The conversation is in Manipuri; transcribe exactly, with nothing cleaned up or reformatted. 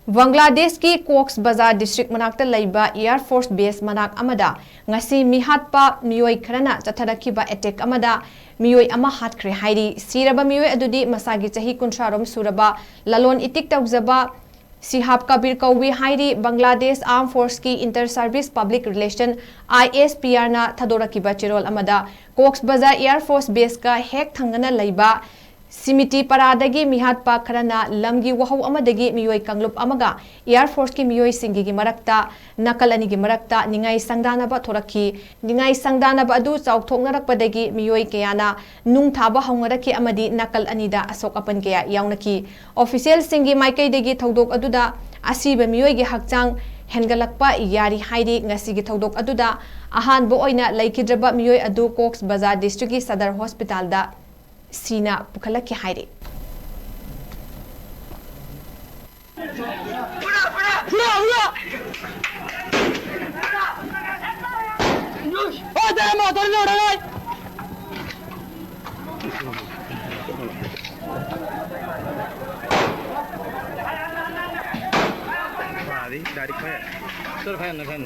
ꯕꯪꯒ꯭ꯂꯥꯗꯦꯁꯀꯤ ꯀꯣꯛꯁ ꯕꯖꯥꯔ ꯗꯤꯁꯇ꯭ꯔꯤꯛ ꯃꯅꯥꯛꯇ ꯂꯩꯕ ꯑꯦꯌꯔ ꯐꯣꯔꯁ ꯕꯦꯁ ꯃꯅꯥꯛ ꯑꯃꯗ ꯉꯁꯤ ꯃꯤꯍꯥꯠꯄ ꯃꯤꯑꯣꯏ ꯈꯔꯅ ꯆꯠꯊꯔꯛꯈꯤꯕ ꯑꯦꯇꯦꯛ ꯑꯃꯗ ꯃꯤꯑꯣꯏ ꯑꯃ ꯍꯥꯠꯈ꯭ꯔꯦ ꯍꯥꯏꯔꯤ꯫ ꯁꯤꯔꯕ ꯃꯤꯑꯣꯏ ꯑꯗꯨꯗꯤ ꯃꯁꯥꯒꯤ ꯆꯍꯤ ꯀꯨꯟꯊ꯭ꯔꯥ ꯔꯣꯝ ꯁꯨꯔꯕ ꯂꯂꯣꯟ ꯏꯇꯤꯛ ꯇꯧꯖꯕ ꯁꯤꯍꯥꯕ ꯀꯕꯤꯔ ꯀꯧꯏ ꯍꯥꯏꯔꯤ꯫ ꯕꯪꯒ꯭ꯂꯥꯗꯦꯁ ꯑꯥꯔꯝ ꯐꯣꯔꯁꯀꯤ inter service public relation, I S P ꯑꯥꯔꯅ ꯊꯥꯗꯣꯔꯛꯈꯤꯕ ꯆꯦꯔꯣꯜ ꯑꯃꯗ ꯀꯣꯛꯁ ꯕꯖꯥꯔ ꯑꯦꯌꯔ ꯐꯣꯔꯁ ꯕꯦꯁꯀ ꯍꯦꯛ ꯊꯪꯅꯅ ꯂꯩꯕ ꯁꯤꯃꯤꯇꯤ ꯄꯔꯥꯗꯒꯤ ꯃꯤꯍꯥꯠꯄ ꯈꯔꯅ ꯂꯝꯒꯤ ꯋꯥꯍꯧ ꯑꯃꯗꯒꯤ ꯃꯤꯑꯣꯏ ꯀꯥꯡꯂꯨꯞ ꯑꯃꯒ ꯑꯦꯌꯔ ꯐꯣꯔꯁꯀꯤ ꯃꯤꯑꯣꯏꯁꯤꯡꯒꯤ ꯃꯔꯛꯇ, ꯅꯥꯀꯜ ꯑꯅꯤꯒꯤ ꯃꯔꯛꯇ ꯅꯤꯡꯉꯥꯏ ꯁꯪꯗꯥꯅꯕ ꯊꯣꯔꯛꯈꯤ꯫ ꯅꯤꯡꯉꯥꯏ ꯁꯪꯗꯥꯅꯕ ꯑꯗꯨ ꯆꯥꯎꯊꯣꯛꯅꯔꯛꯄꯗꯒꯤ ꯃꯤꯑꯣꯏ ꯀꯌꯥꯅ ꯅꯨꯡ ꯊꯥꯕ ꯍꯧꯅꯔꯛꯈꯤ ꯑꯃꯗꯤ ꯅꯥꯀꯜ ꯑꯅꯤꯗ ꯑꯁꯣꯛ ꯑꯄꯟ ꯀꯌꯥ ꯌꯥꯎꯅꯈꯤ꯫ ꯑꯣꯐꯤꯁꯤꯌꯦꯜꯁꯤꯡꯒꯤ ꯃꯥꯏꯀꯩꯗꯒꯤ ꯊꯧꯗꯣꯛ ꯑꯗꯨꯗ ꯑꯁꯤꯕ ꯃꯤꯑꯣꯏꯒꯤ ꯍꯛꯆꯥꯡ ꯍꯦꯟꯒꯠꯂꯛꯄ ꯌꯥꯔꯤ ꯍꯥꯏꯔꯤ꯫ ꯉꯁꯤꯒꯤ ꯊꯧꯗꯣꯛ ꯑꯗꯨꯗ ꯑꯍꯥꯟꯕ ꯑꯣꯏꯅ ꯂꯩꯈꯤꯗ꯭ꯔꯕ ꯃꯤꯑꯣꯏ ꯑꯗꯨ ꯀꯣꯛꯁ ꯕꯖꯥꯔ ꯗꯤꯁꯇ꯭ꯔꯤꯛꯀꯤ ꯁꯗꯔ ꯍꯣꯁꯄꯤꯇꯥꯜꯗ ꯁꯤꯅ ꯄꯨꯈꯠꯂꯛꯈꯤ ꯍꯥꯏꯔꯤ꯫ Sir, fan, fan.